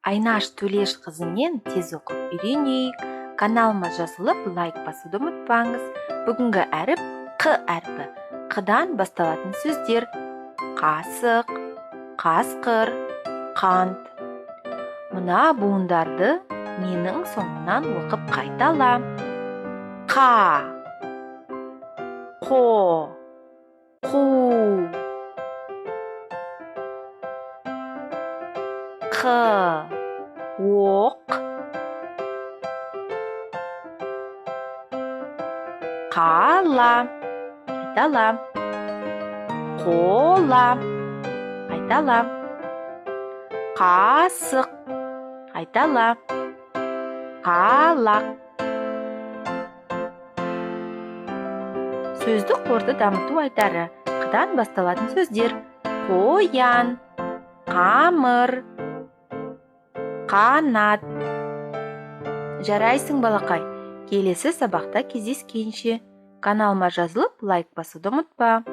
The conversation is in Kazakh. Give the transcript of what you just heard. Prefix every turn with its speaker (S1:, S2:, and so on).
S1: Айнаш Төлешқызымен тез оқып үйренейік. Каналыма жазылып, лайк басуды ұмытпаңыз. Бүгінгі әріп Қ әрпі. Қдан басталатын сөздер: қасық, қасқыр, қант. Мына буындарды менің соңымнан оқып қайтала. Қа, қо, қу, қы, оқ, қала. Қайтала. Қола. Қайтала. Қасық. Қайтала. Қалақ. Сөздік қорды дамыту айтары. Қдан басталатын сөздер: қоян, қамыр, қанат. Жарайсың, балақай. Келесі сабақта кездескенше. Каналыма жазылып, лайк басуды ұмытпа.